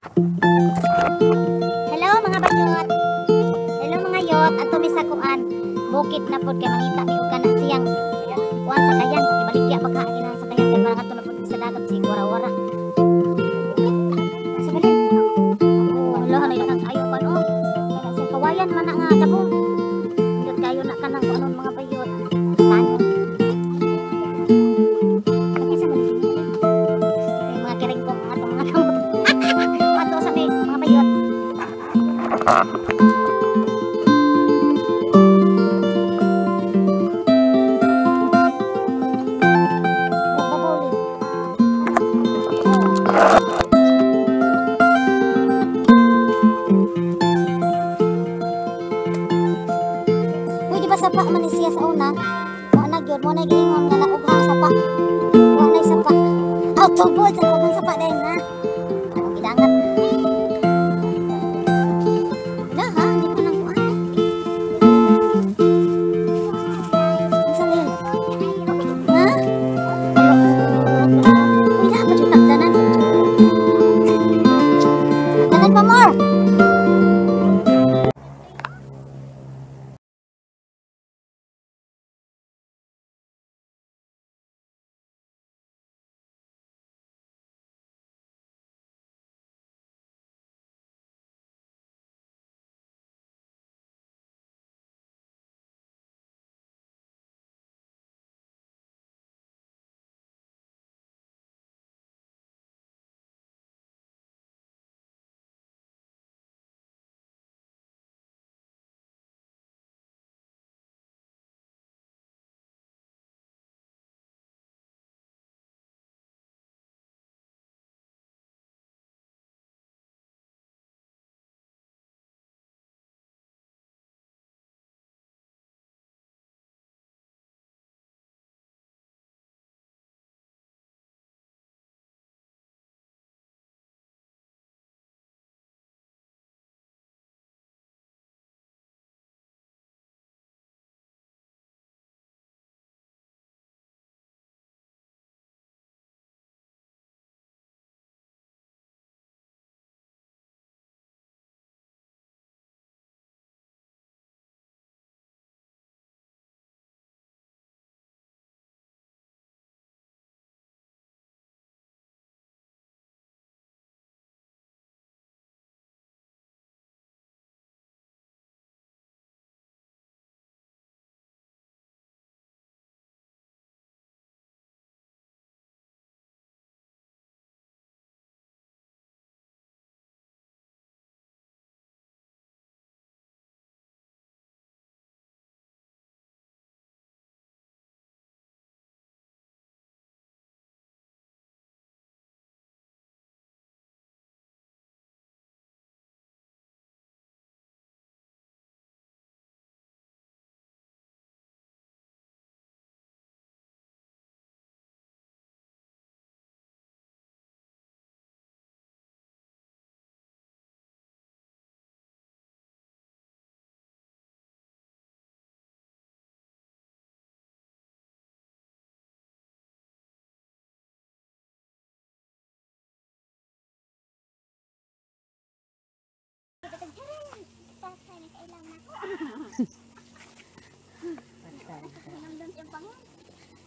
Hello, mga bayot. Hello, mga yot. Adto mi sa kuan. Bukid na pod kay mangita mi og kana siyang kuan sakayan. Ibaligya baka ang ilang sakayan kay parang adto na pod mi sa dagat si wara-wara. Sa balin. Oh, hala na ilang ayo kuan oh. Kana siyang kawayan man na nga dako. Indot kayo na kanang kuanon, mga bayot. Tanon. Laki sa balin. Kay mga kiringkong ang atong mga kamot. Ato sa may mga bayot. Babawlin. Uy, di ba sapa man ni siya sa una? Wa na gyud, mo na giingon nga naugha sapa. Wa na sapa. Aw, tubod sa naughang sapa dahil na. Anong gidangat? Na ha, hindi pa nang kuan. Unsa lin? Ha? Uy, naa pa jud takdanan. Takdanan pa more.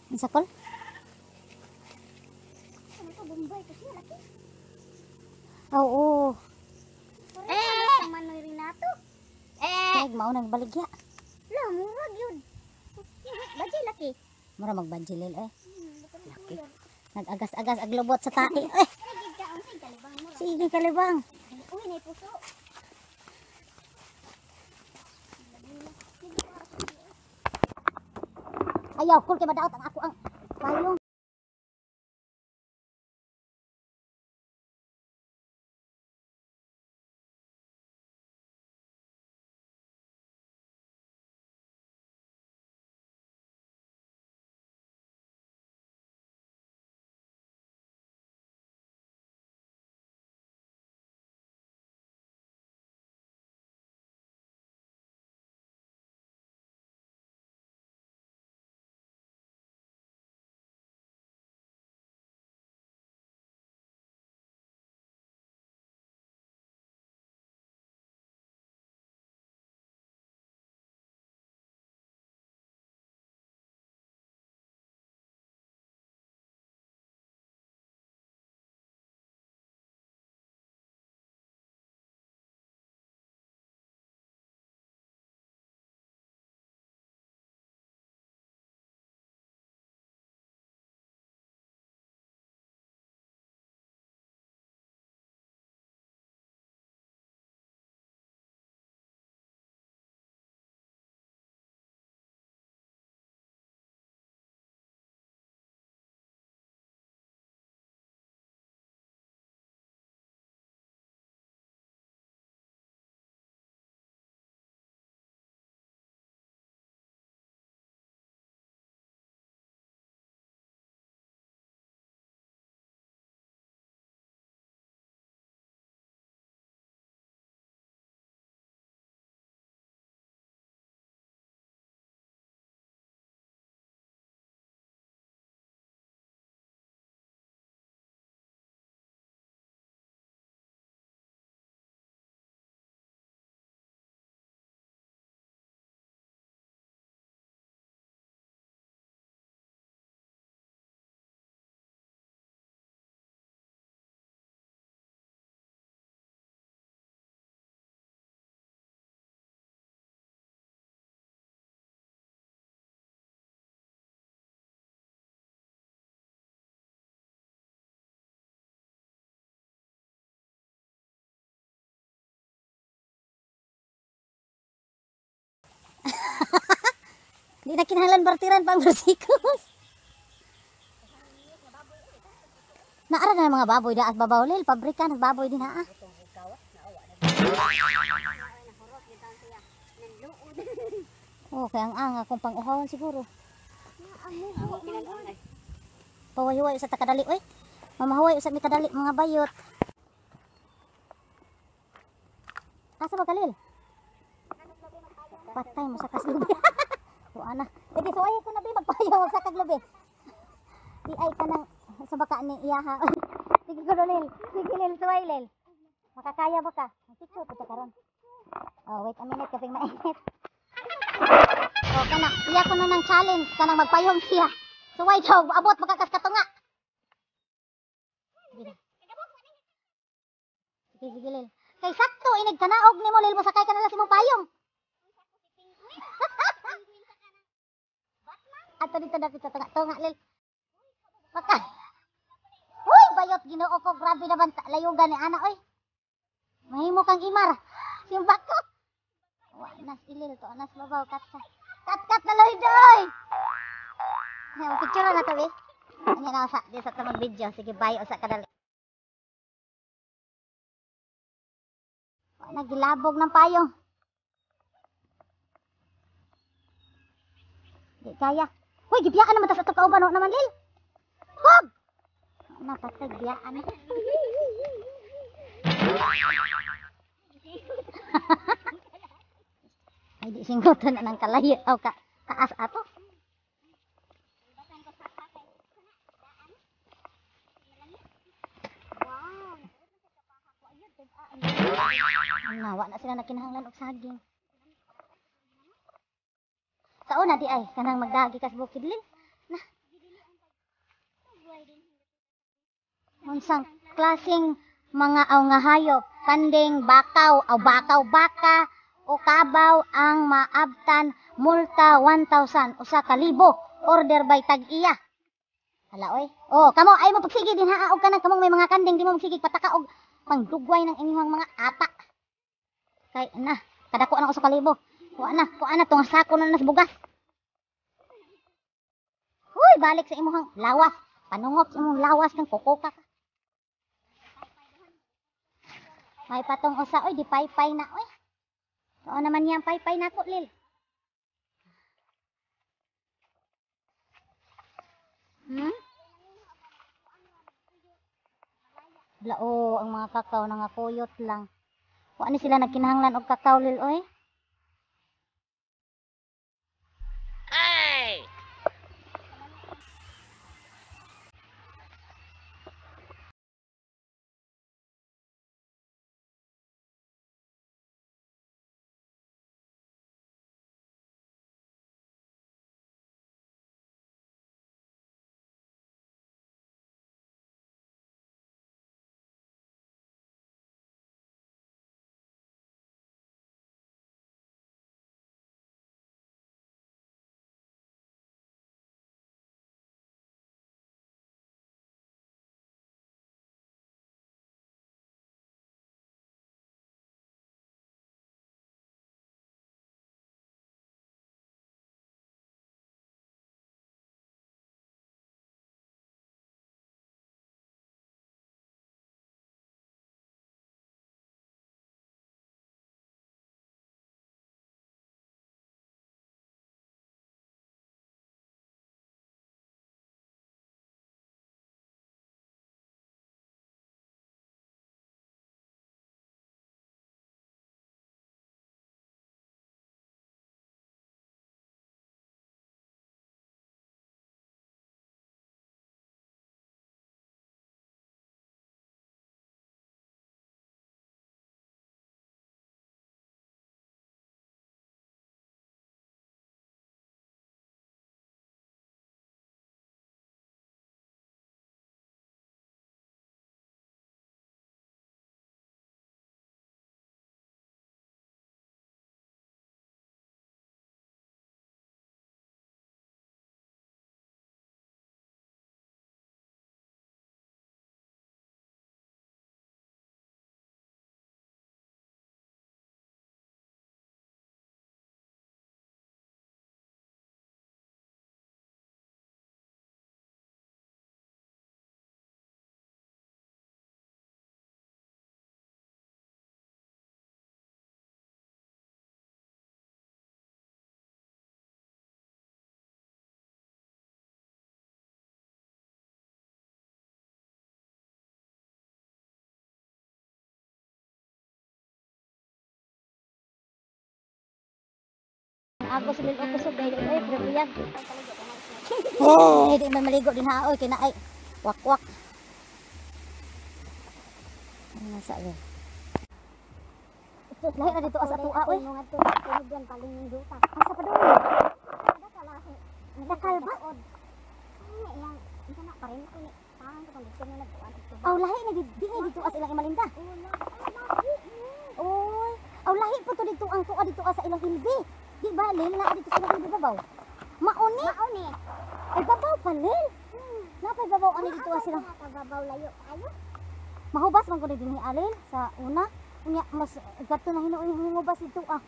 Unsa kol? Oo. Eh! Manoy Renato. Eh! Kay mao nang baligya. La, murag yun. Bajay laki. Mura magbadjilil eh. Laki. Nag-agas-agas aglobot sa tae. Eh, sige kalibang. Uy, nay puso. Ayaw kul kay madaot ang ako ang payong. Di na kinahanglan bartiran pang bersikos. Naara na mga baboy da at babaw, Lil. Pabrika ng baboy din ha. Oh, kaya ang anga kung pang-uhawan siguro. Pawahiway sa takadali, oy. Mamahuway sa mi kadali mga bayot. Asa ba kalil? Patay mo sa kaslubi. O ana. Sige, suway ko na bi magpayaw sa kaglubi. Di ay ka nang sa baka ni iyaha. Sige ko lil. Sige lil, suway lil. Makakaya ba ka? Picture ko ta karon. Oh, wait a minute kaping mainit. Oh, kana, iya ko na ng challenge kanang magpayong siya. Suway daw, abot makakas katunga. Sige. Sige, sige, Lil. Kay sakto inig kanaog nimo Lil, mosakay ka na lang sa imong payong. Ato dito dapit sa tunga, tunga Lil. Maka. Uy, bayot Ginoo ko, grabe naman layugan ni ana oy. Mahimo kang imar. Simba ko. Wa nas ilil to, nas babaw kat ka. Kat kat na loy doy. Ay, picture na to be. Ano na sa di sa tamang video. Sige, bye usa kadali. Wa na gilabog ng payong. Di kaya. Uy, gibiyaan naman ta sa ato kauban naman Lil. Hog! Napatay biyaan. Ay, di singgoton na ng kalayo. Aw, ka, taas ato. Nawa na sila nakinahanglan og saging. Sa una di ay kanang magdagi kas bukid lin. Na. Unsang klaseng mga aw nga hayop, kanding, bakaw, aw bakaw baka o kabaw ang maabtan multa 1,000 1,000 order by tag-iya. Hala oy. Oh, kamo ay mo pagsige din ha og kanang kamong may mga kanding di mo magsige pataka og pangdugway ng inyong mga ata. Kay na, kadako na 1,000. Wa na, kuha na tong sako na nas bugas. Huy, balik sa imong lawas. Panungop sa imong lawas kang kukuka ka. May patong usa oy, di paypay na oy. Oo naman niyang paypay nako, Lil. Lao ang mga kakao nangakuyot lang. Wa ni sila nagkinahanglan og kakao, Lil oy. Agos lil og kusog dahil oy prabuyag. Eh, di man maligo din ha oy kay naay wakwak. Ano sa lil? Lahi na dito sa atua oy. Asa pa doon? Dakal ba? Aw lahi na di dito as ilang imalinda. Oy, aw lahi po to dito ang tuwa dito sa ilang ilbi. Di ba lil na dito sa ilang ilbi babaw? Mauni. Mauni. Ay babaw pa lil. Napay babaw ani dito as ilang babaw layo ayo. Mahubas man ko dinhi alil sa una. Unya mas gato na hinuoy hungubas dito ah.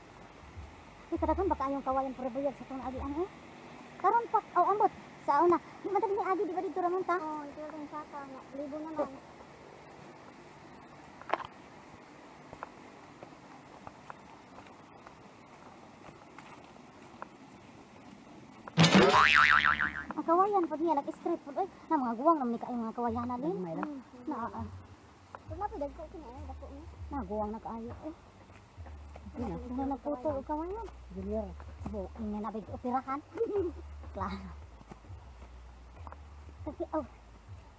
Di kadaghan baka ayong kawayan prebuyag sa tong agian eh. Karon pa aw ambot sa una. Di man ni agi di ba dito ramon ta? Oh, dito rin sa ka na libo naman. Ang kawayan pod niya nag-strip pod oy. Na mga guwang naman ni kaayo mga kawayan alin. Na ah. Wala pa dagko kini ay dako ni. Na guwang na kaayo eh. Na nagputo og kawayan. Junior. Bo, inga na big operahan. Klaro. Kasi aw.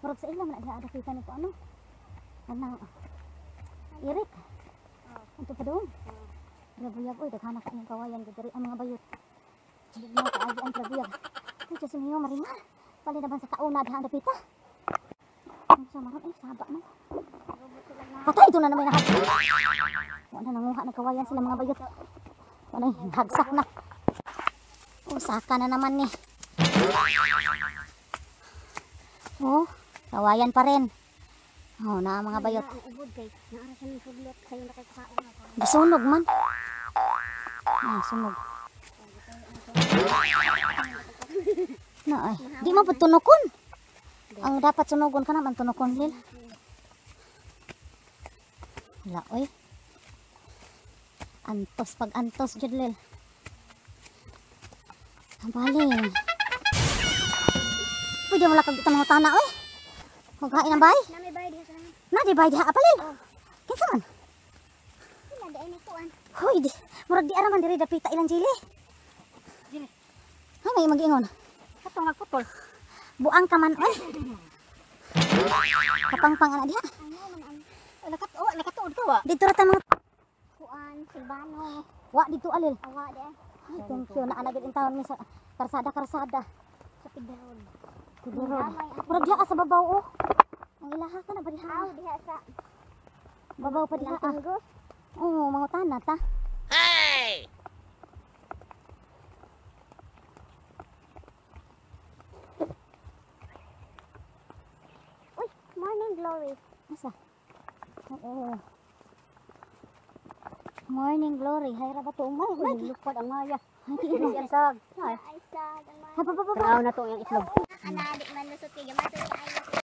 Murag sa ilang na diha kita ni ko ano. Anang Irik. Anto pa doon. Grabuyag oy daghan na kaayong kawayan diri ang mga bayot. Di na kaayo ang grabuyag. Ay Diyos mio Marimar. Pali na ban sa kauna diha ang dapita. Ang sa maron ay saba man. Patay ito na naman nahagsak. Wala na nanguha ng kawayan sila mga bayot. Wala hagsak na. Usaka na naman ni. Oh, kawayan pa rin. Oh, na mga bayot. Gisunog man. Ah, sunog. Na ay, di man pud tunokon. Ang dapat sunogon ka naman tunokon lil. Wala oy. Antos pag antos jud lil. Ang bali. Pwede mo lakag itong mga tana oy. Huwag hain ang bay. Na may bay diha sa. Na di bay diha apalil. Kinsa man? Sila di ay may kuan. Hoy di, murag di araman diri dapita ilang jili. Jili. Ha may mag-ingon. Katong nagputol. Buang ka man oy. Kapangpang ana diha. Ano man ang Nakatuod ka wa. Dito ra ta mga kuan Silvano. wa dito alil. Awa di ay Ay, thank you. Naa na gyud in taon mi sa karsada karsada. sa Piderol. Tiburod. Murag diha ka sa babaw oh. Ang ilaha ka na ba diha? Aw diha sa Babaw pa diha ah. Tinggo. Oo, mangutana ta. Hey! Uy, morning glory. Asa? Oo. Morning glory. Hay ra ba to? May, may. Lupad ang maya. Ay, di ina. Yan sag. Ay, Ay sa gamay. Ha, pa, pa, pa, pa. tanaw na to yung itlog. Ana di man lusot kay gamay to ay.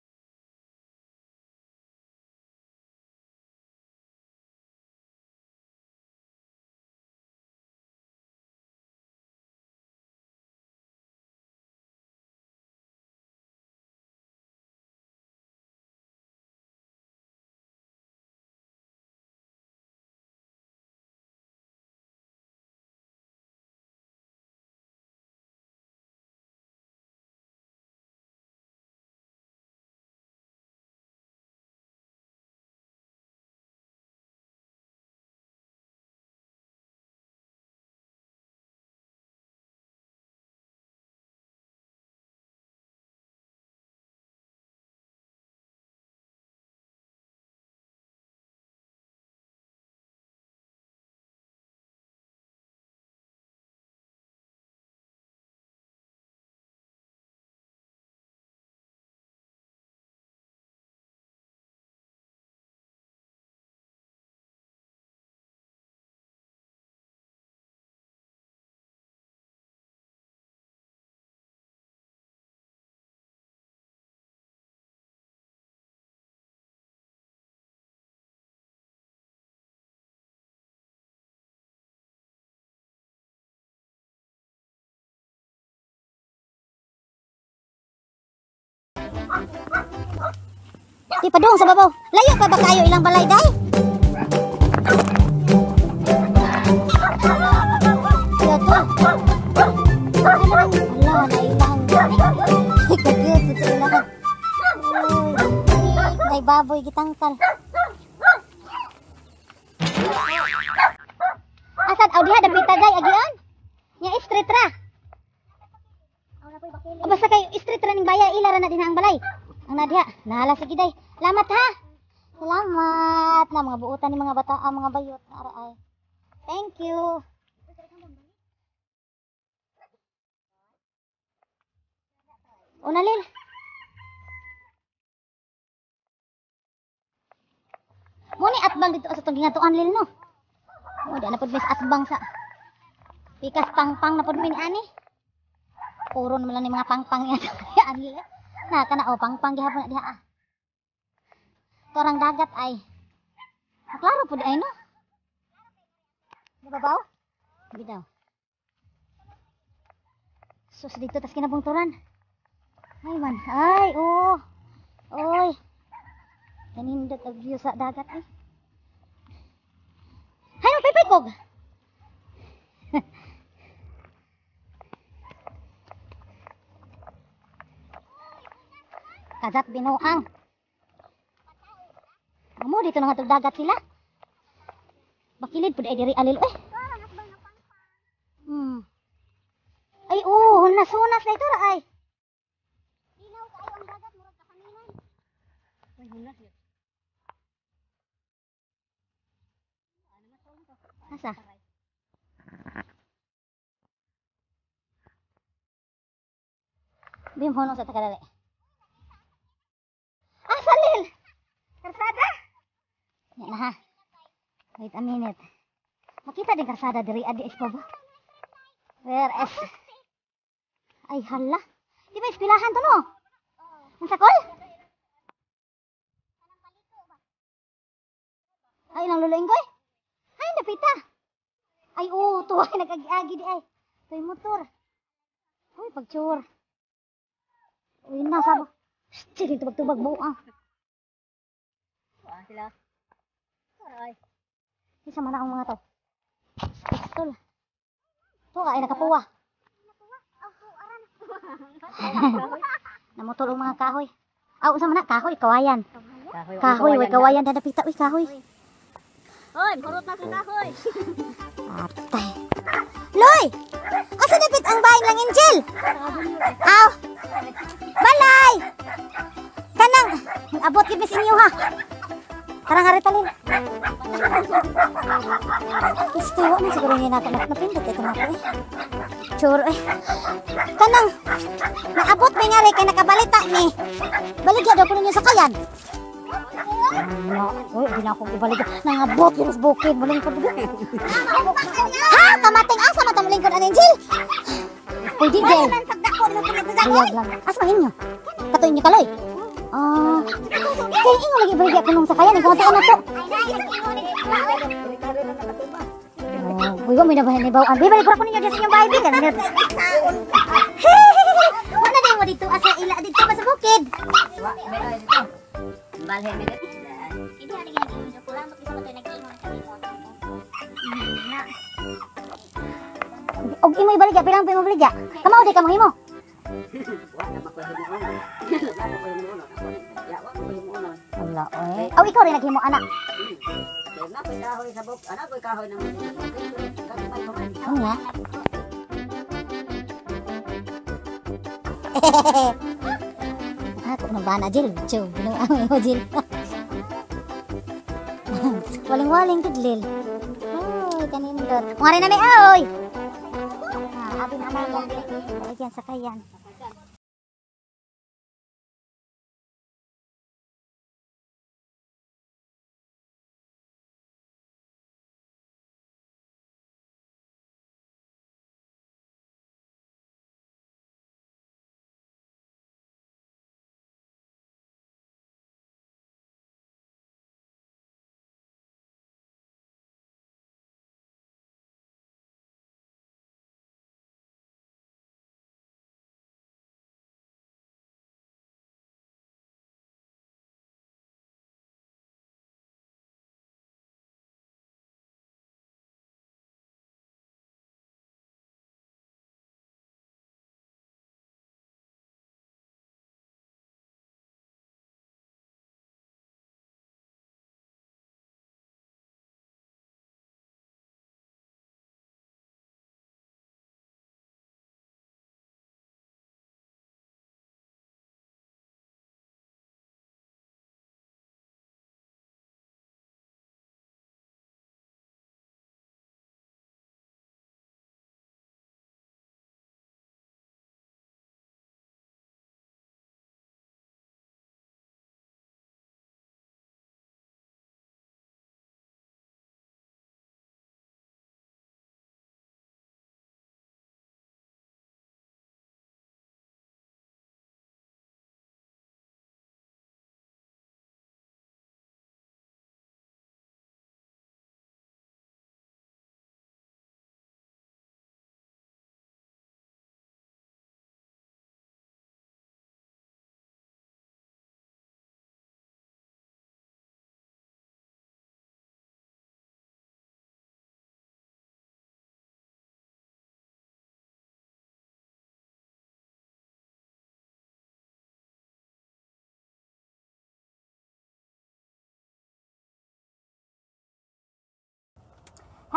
Di pa dong sa babaw. Layo pa ba kayo ilang balay day? Iya to. Rental. Asad aw diha dapita gay agian? Nya street ra. O basta kay street ra ning baya, ila ra na din ang balay. Ang na diha, nahala, sige day. Salamat ha. Salamat na mga buutan ni mga bata, ang mga bayot ara ay. Thank you. Una, Lil. Mo ni atbang dito sa itong gingatuan, Lil, no. Mo di na pud mis atbang sa pikas pangpang na pud mi ni ani. Uron man lang ni mga pangpang yan. Ani Lil. Na kana oh, pangpang gihapon na diha ah. Torang dagat ay. Ah, klaro pud ay, no. Di ba baw? Di daw. Sus, dito tas kinabungturan. Ay man, ay oh. Oy. Kanindot og view sa dagat ay. Hay, magpipikog. Kazat binuang. Amo dito na nga dagat sila. Bakilid pud ay diri alil eh. Ay oh, hunas-hunas na ito ra ay. Linaw kaayo ang dagat, murag kahaminan. Uy, hunas yun. Asa? Bim hono sa takadali. Asa, Lil? Karsada? Yan na ha. Wait a minute. Makita din karsada diri adi is ba? Where is? Ay hala. Di ba espilahan to, no? Ang sakol? Ay, nang luluin ko eh. Ay, napita. Ay, oo, tuwa, nag-agi-agi di ay. To'y motor. Uy, pagtsur. Uy, na, sabo. Sige, tubag-tubag buang. Wah, sila. Aray. Isa man ang mga to. Pistol. To ay nakapuwa. Namutol ang mga kahoy. Aw, unsa man na kahoy, kawayan. Kahoy. Kahoy, way kawayan na napita, uy, kahoy. Hoy, hurot na sa kahoy. Atay. Loy! Asa dapit ang bahay lang Angel? Aw. Balay! Kanang abot gid mis inyo ha. Tara nga ritalin. Istiwa man siguro niya nato napindot ito na eh. Chur eh. Kanang naabot may nga kay nakabalita ni. Baligya daw ko ninyo sa kayan. No, uy, di na akong ibaligya. Nangabot yun sa bukid, mulingkod. Ha, kamating asa man ta mulingkod ani, Angel? Uy, di din. Buyag lang. Asa man inyo? Katoy inyo kaloy. Ah, kay ingo lagi ibaligya ko nung sakayan, ikaw na to. Oh, uy, wa may nabahan ni bawaan. Bi, balik ko ninyo diya sa inyong bahay, bi. Wala na mo dito asa ila dito pa sa bukid. Wa, may ay dito. Balhe may dito. Hindi na lagi nag-ingon sa kulang, bisa ba tayo nag-ingon sa ingon? Na. Og imo ibaligya, pilang pa imo ibaligya? Kamao di ka mahimo. Wa na makoy himuon. Wa na koy himuon. Ya, wa koy himuon. Wala oy. Aw, ikaw rin naghimo anak. Kaya na koy kahoy sa buk, ana koy kahoy ng kamay ko man. Ano nga? Ako nang bana, Jill. Chill. Binuang mo, Jill. Waling-waling gud, Lil. Oy, kanindot. Mari na mi, oy. Ah, abi na mo. Baligyan sa kayan.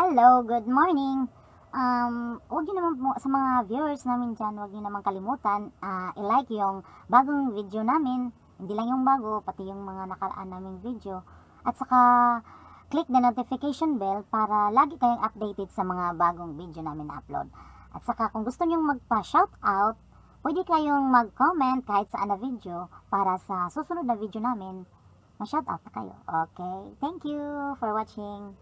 Hello, good morning. Huwag niyo naman po, sa mga viewers namin dyan, huwag niyo naman kalimutan i-like yung bagong video namin. Hindi lang yung bago, pati yung mga nakaraan naming video. At saka, click the notification bell para lagi kayong updated sa mga bagong video namin na upload. At saka, kung gusto niyo magpa-shoutout, pwede kayong mag-comment kahit saan na video para sa susunod na video namin, ma-shoutout na kayo. Okay? Thank you for watching.